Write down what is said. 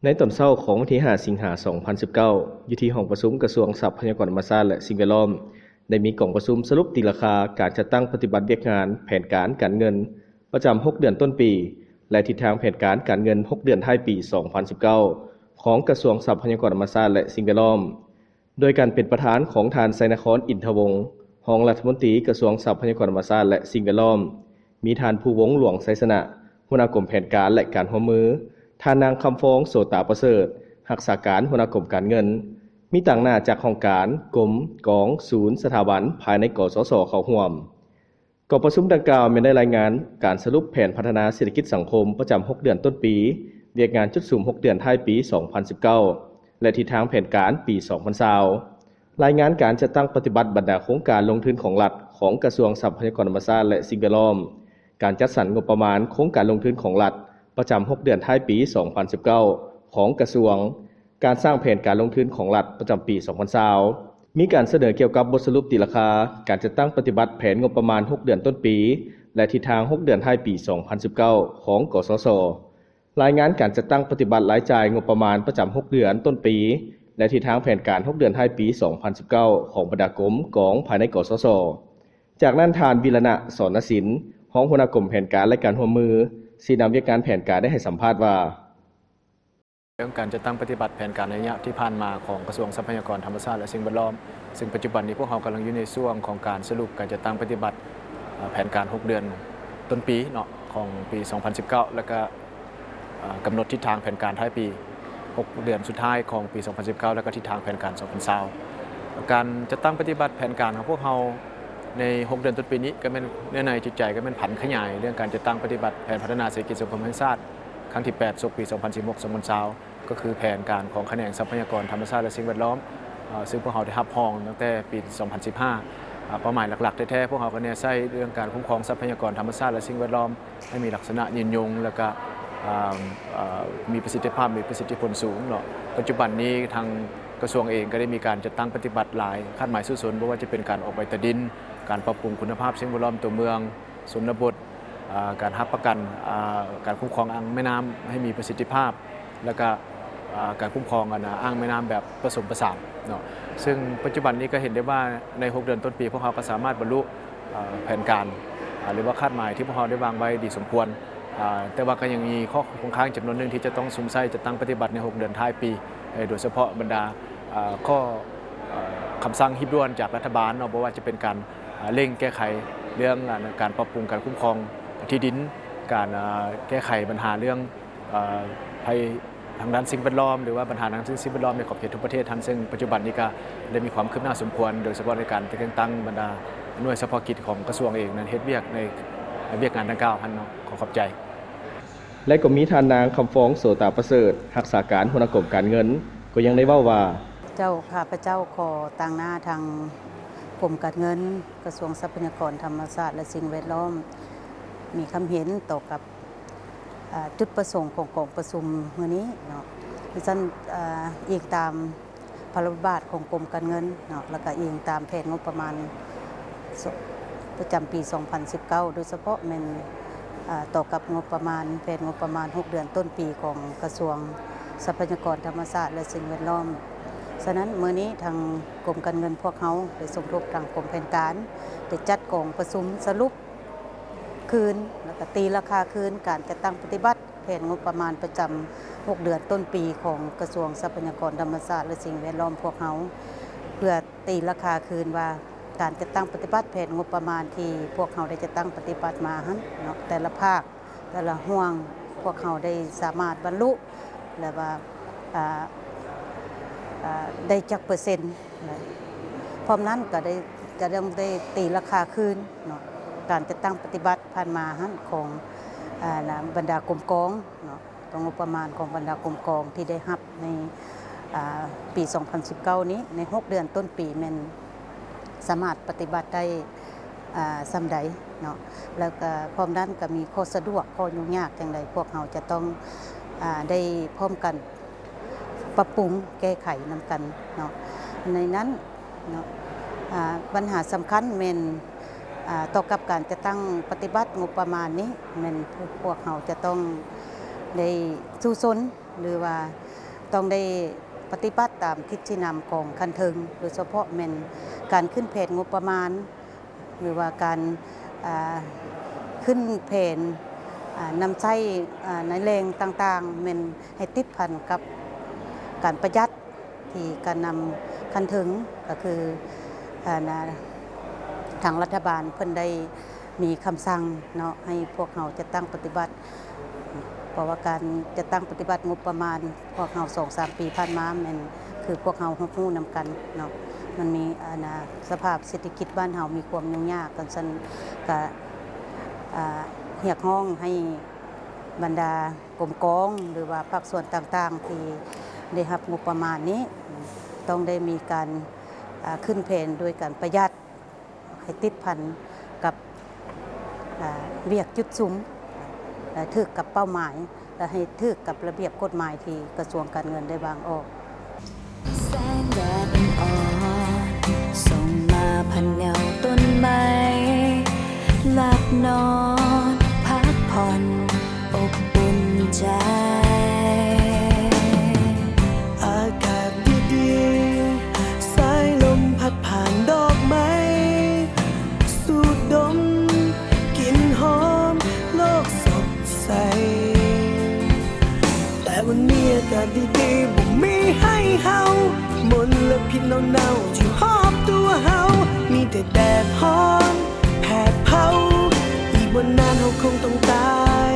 ໃນຕອນເຊົ້າຂອງວັນທີຫ້າ ສິງຫາ ສອງພັນສິບເກົ້າ ຢູ່ທີ່ຫ້ອງປະຊຸມກະຊວງຊັບພະຍາກອນທຳມະຊາດ ແລະ ສິ່ງແວດລ້ອມ ໄດ້ມີກອງປະຊຸມສະຫຼຸບຕີລາຄາການຈັດຕັ້ງປະຕິບັດວຽກງານແຜນການການເງິນປະຈຳຫົກເດືອນຕົ້ນປີ ແລະ ທິດທາງແຜນການການເງິນຫົກເດືອນທ້າຍປີສອງພັນສິບເກົ້າ ຂອງກະຊວງຊັບພະຍາກອນທຳມະຊາດ ແລະ ສິ່ງແວດລ້ອມ ໂດຍການເປັນປະທານຂອງທ່ານ ໄຊນະຄອນ ອິນທະວົງ ຮອງລັດຖະມົນຕີກະຊວງຊັບພະຍາກອນທຳມະຊາດ ແລະ ສິ່ງແວດລ້ອມ, ມີທ່ານ ພູວົງ ຫຼວງໄຊຊະນະ ຫົວໜ້າກົມແຜນການ ແລະ ການຮ່ວມມື, ທ່ານນາງ ຄຳຟອງ ໂສຕາປະເສີດ ຮັກສາການຫົວໜ້າກົມການເງິນ, ມີຕາງໜ້າຈາກຫ້ອງການ, ກົມ, ກອງ, ສູນ, ສະຖາບັນ ພາຍໃນ ກສສ ເຂົ້າຮ່ວມ. ກອງປະຊຸມດັ່ງກ່າວແມ່ນໄດ້ລາຍງານການສະຫຼຸບແຜນພັດທະນາເສດຖະກິດສັງຄົມປະຈຳຫົກເດືອນຕົ້ນປີ, ວຽກງານຈຸດສຸມຫົກເດືອນທ້າຍປີສອງພັນສິບເກົ້າ ແລະ ທິດທາງແຜນການປີສອງພັນຊາວ, ລາຍງານການຈັດຕັ້ງປະຕິບັດບັນດາໂຄງການລົງທຶນຂອງລັດຂອງກະຊວງຊັບພະຍາກອນທຳມະຊາດ ແລະ ສິ່ງແວດລ້ອມ, ການຈັດສັນງົບປະມານໂຄງການລົງທຶນຂອງລັດປະຈຳຫົກເດືອນທ້າຍປີສອງພັນສິບເກົ້າຂອງກະຊວງ, ການສ້າງແຜນການລົງທຶນຂອງລັດປະຈຳປີສອງພັນຊາວ, ມີການສະເໜີກ່ຽວກັບບົດສະຫຼຸບຕີລາຄາການຈັດຕັ້ງປະຕິບັດແຜນງົບປະມານຫົກເດືອນຕົ້ນປີ ແລະ ທິດທາງຫົກເດືອນທ້າຍປີສອງພັນສິບເກົ້າຂອງ ກສສ, ລາຍງານການຈັດຕັ້ງປະຕິບັດລາຍຈ່າຍງົບປະມານປະຈຳຫົກເດືອນຕົ້ນປີ ແລະ ທິດທາງແຜນການຫົກເດືອນທ້າຍປີສອງພັນສິບເກົ້າຂອງບັນດາກົມກອງພາຍໃນ ກສສ. ຈາກນັ້ນ ທ່ານ ວິລະນະ ສອນນະສິນ ຮອງຫົວໜ້າກົມແຜນການ ແລະ ການຮ່ວມມື ຊີ້ນຳວຽກງານແຜນການ ໄດ້ໃຫ້ສຳພາດວ່າ: ເລື່ອງການຈັດຕັ້ງປະຕິບັດແຜນການໄລຍະທີ່ຜ່ານມາຂອງກະຊວງຊັບພະຍາກອນທຳມະຊາດ ແລະ ສິ່ງແວດລ້ອມ, ຊຶ່ງປັດຈຸບັນນີ້ພວກເຮົາກຳລັງຢູ່ໃນຊ່ວງຂອງການສະຫຼຸບການຈັດຕັ້ງປະຕິບັດ ເອີ ແຜນການຫົກເດືອນຕົ້ນປີເນາະ ຂອງປີສອງພັນສິບເກົ້າ ແລ້ວກະ ເອີ ກຳນົດທິດທາງແຜນການທ້າຍປີ ຫົກເດືອນສຸດທ້າຍຂອງປີສອງພັນສິບເກົ້າ ແລ້ວກະທິດທາງແຜນການສອງພັນຊາວ. ການຈັດຕັ້ງປະຕິບັດແຜນການຂອງພວກເຮົາໃນຫົກເດືອນຕົ້ນປີນີ້ ກະແມ່ນເນື້ອໃນຈິດໃຈ ກະແມ່ນຜັນຂະຫຍາຍເລື່ອງການຈັດຕັ້ງປະຕິບັດແຜນພັດທະນາເສດຖະກິດສັງຄົມແຫ່ງຊາດ ຄັ້ງທີແປດ ສົກປີສອງພັນສິບຫົກ ສອງພັນຊາວ ກໍຄືແຜນການຂອງຂະແໜງຊັບພະຍາກອນທຳມະຊາດ ແລະ ສິ່ງແວດລ້ອມ ເອີ ຊຶ່ງພວກເຮົາໄດ້ຮັບຮອງຕັ້ງແຕ່ປີສອງພັນສິບຫ້າ. ເປົ້າໝາຍຫຼັກໆແທ້ໆ ພວກເຮົາກໍແນໃສ່ເລື່ອງການຄຸ້ມຄອງຊັບພະຍາກອນທຳມະຊາດ ແລະ ສິ່ງແວດລ້ອມ ໃຫ້ມີລັກສະນະຍືນຍົງ ແລ້ວກະ ເອີ ເອີ ມີປະສິດທິພາບ ມີປະສິດທິຜົນສູງເນາະ. ປັດຈຸບັນນີ້ທາງກະຊວງເອງກໍໄດ້ມີການຈັດຕັ້ງປະຕິບັດຫຼາຍຄາດໝາຍສູ້ຊົນ, ບໍ່ວ່າຈະເປັນການອອກໃບຕາດິນ, ການປັບປຸງຄຸນນະພາບສິ່ງແວດລ້ອມຕົວເມືອງ, ຊົນນະບົດ, ອາ, ການຮັບປະກັນ, ອາ, ການຄຸ້ມຄອງອ່າງແມ່ນ້ຳໃຫ້ມີປະສິດທິພາບ, ແລ້ວກະ, ອາ, ການຄຸ້ມຄອງ, ອັນນ່າ, ອ່າງແມ່ນ້ຳແບບປະສົມປະສານເນາະ. ຊຶ່ງປັດຈຸບັນນີ້ກໍເຫັນໄດ້ວ່າໃນຫົກເດືອນຕົ້ນປີ ພວກເຮົາກໍສາມາດບັນລຸ, ອາ, ແຜນການ, ອາ, ຫຼືວ່າຄາດໝາຍທີ່ພວກເຮົາໄດ້ວາງໄວ້ດີສົມຄວນ, ອາ, ແຕ່ວ່າກໍຍັງມີຂໍ້ຄົງຄ້າງຈຳນວນໜຶ່ງທີ່ຈະຕ້ອງສຸມໃຊ້ຈັດຕັ້ງປະຕິບັດໃນຫົກເດືອນທ້າຍປີ, ໂດຍສະເພາະບັນດາ, ອາ, ຂໍ້, ອາ, ຄຳສັ່ງຮີບດ່ວນຈາກລັດຖະບານເນາະ, ບໍ່ວ່າຈະເປັນການ ເລັ່ງແກ້ໄຂເລື່ອງການປັບປຸງການຄຸ້ມຄອງທີ່ດິນ, ການແກ້ໄຂບັນຫາເລື່ອງໄພທາງດ້ານສິ່ງແວດລ້ອມ ຫຼືວ່າບັນຫາທາງດ້ານສິ່ງແວດລ້ອມໃນຂອບເຂດທົ່ວປະເທດຫັ້ນ, ເຊິ່ງປັດຈຸບັນນີ້ກໍໄດ້ມີຄວາມຄືບໜ້າສົມຄວນ, ໂດຍສະເພາະໃນການແຕ່ງຕັ້ງບັນດາໜ່ວຍສະເພາະກິດຂອງກະຊວງເອງນັ້ນເຮັດວຽກໃນວຽກງານດັ່ງກ່າວຫັ້ນເນາະ. ຂໍຂອບໃຈ. ແລະ ກໍມີທ່ານນາງ ຄຳຟອງ ໂສຕາປະເສີດ ຮັກສາການຫົວໜ້າກົມການເງິນ ກໍຍັງໄດ້ເວົ້າວ່າ: ເຈົ້າ, ຂ້າພະເຈົ້າຂໍຕາງໜ້າທາງກົມການເງິນ ກະຊວງຊັບພະຍາກອນທຳມະຊາດ ແລະ ສິ່ງແວດລ້ອມ ມີຄຳເຫັນຕໍ່ກັບ, ອາ, ຈຸດປະສົງຂອງກອງປະຊຸມມື້ນີ້ເນາະ. ຊັ້ນ, ອາ, ອີງຕາມ ພະລະບົດບາດຂອງກົມການເງິນເນາະ ແລ້ວກະອີງຕາມແຜນງົບປະມານ ສ-, ປະຈຳປີສອງພັນສິບເກົ້າ ໂດຍສະເພາະແມ່ນ, ອາ, ຕໍ່ກັບງົບປະມານ, ແຜນງົບປະມານຫົກເດືອນຕົ້ນປີຂອງກະຊວງຊັບພະຍາກອນທຳມະຊາດ ແລະ ສິ່ງແວດລ້ອມ. ສະນັ້ນ ມື້ນີ້ທາງກົມການເງິນພວກເຮົາໄດ້ສົມທົບທາງກົມແຜນການ ໄດ້ຈັດກອງປະຊຸມສະຫຼຸບຄືນ ແລ້ວກະຕີລາຄາຄືນການຈັດຕັ້ງປະຕິບັດ ແຜນງົບປະມານປະຈຳຫົກເດືອນຕົ້ນປີຂອງກະຊວງຊັບພະຍາກອນທຳມະຊາດ ແລະ ສິ່ງແວດລ້ອມພວກເຮົາ ເພື່ອຕີລາຄາຄືນວ່າ ການຈັດຕັ້ງປະຕິບັດແຜນງົບປະມານທີ່ພວກເຮົາໄດ້ຈັດຕັ້ງປະຕິບັດມາຫັ້ນເນາະ, ແຕ່ລະພາກ ແຕ່ລະຫ່ວງ ພວກເຮົາໄດ້ສາມາດບັນລຸ ແລະວ່າ ອາ ອາ ໄດ້ຈັກເປີເຊັນ. ພ້ອມນັ້ນກໍໄດ້ ຈະຕ້ອງໄດ້ຕີລາຄາຄືນເນາະ ການຈັດຕັ້ງປະຕິບັດຜ່ານມາຫັ້ນຂອງ ອາ ນະ ບັນດາກົມກອງເນາະ, ຕົວງົບປະມານຂອງບັນດາກົມກອງທີ່ໄດ້ຮັບໃນ ອາ ປີສອງພັນສິບເກົ້ານີ້ ໃນຫົກເດືອນຕົ້ນປີແມ່ນສາມາດປະຕິບັດໄດ້ ອາ ສ່ຳໃດເນາະ. ແລ້ວກໍພ້ອມນັ້ນກໍມີຂໍ້ສະດວກ ຂໍ້ຫຍຸ້ງຍາກຈັ່ງໃດ ພວກເຮົາຈະຕ້ອງ ອາ ໄດ້ພ້ອມກັນ ປັບປຸງແກ້ໄຂນຳກັນເນາະ. ໃນນັ້ນເນາະ ອາ ບັນຫາສຳຄັນແມ່ນ ອາ ຕໍ່ກັບການຈັດຕັ້ງປະຕິບັດງົບປະມານນີ້ ແມ່ນພວກເຮົາຈະຕ້ອງໄດ້ສູ້ຊົນ ຫຼືວ່າ ຕ້ອງໄດ້ປະຕິບັດຕາມທິດຊີ້ນຳຂອງຂັ້ນເທິງ, ໂດຍສະເພາະແມ່ນການຂຶ້ນແຜນງົບປະມານ ຫຼືວ່າການ ອ່າ ຂຶ້ນແຜນ ອ່າ ນຳໃຊ້ ອ່າ ໃນແຫຼ່ງຕ່າງໆ ແມ່ນໃຫ້ຕິດພັນກັບການປະຢັດ ທີ່ການນຳຂັ້ນເທິງ ກໍຄື ອັນ ທາງລັດຖະບານເພິ່ນໄດ້ມີຄຳສັ່ງເນາະ ໃຫ້ພວກເຮົາຈັດຕັ້ງປະຕິບັດ ເພາະວ່າການຈັດຕັ້ງປະຕິບັດງົບປະມານພວກເຮົາສອງສາມປີຜ່ານມາ ແມ່ນຄືພວກເຮົາຮັບຮູ້ນຳກັນເນາະ ມັນມີ ອັນ ສະພາບເສດຖະກິດບ້ານເຮົາມີຄວາມຫຍຸ້ງຍາກ ຈັ່ງຊັ້ນກະ ອ່າ ຮຽກຮ້ອງໃຫ້ບັນດາ ກົມກອງ ຫຼືວ່າພາກສ່ວນຕ່າງໆ ທີ່ໄດ້ຮັບງົບປະມານນີ້ ຕ້ອງໄດ້ມີການ ອ່າ ຂຶ້ນແຜນໂດຍການປະຢັດ ໃຫ້ຕິດພັນກັບ ອ່າ ວຽກຈຸດສຸມ ແລະ ຖືກກັບເປົ້າໝາຍ ແລະ ໃຫ້ຖືກກັບລະບຽບກົດໝາຍທີ່ກະຊວງການເງິນໄດ້ວາງອອກ. ແສງແດດອ່ອນໆ ສ່ອງມາຜ່ານເງົາຕົ້ນໄມ້ ຫຼັບນອນພັກຜ່ອນອົບອຸ່ນໃຈ. ອາກາດດີໆ ສາຍລົມພັດຜ່ານດອກໄມ້ ສູດດົມກິ່ນຫອມໂລກສົດໃສ. ແຕ່ວັນນີ້ອາກາດດີໆບໍ່ມີໃຫ້ເຮົາ ມົນລະພິດເນົ່າໆຢູ່ຮອບຕົວເຮົາ ມີແຕ່ແດດຮ້ອນແຜດເຜົາ ອີກບໍ່ນານເຮົາຄົງຕ້ອງຕາຍ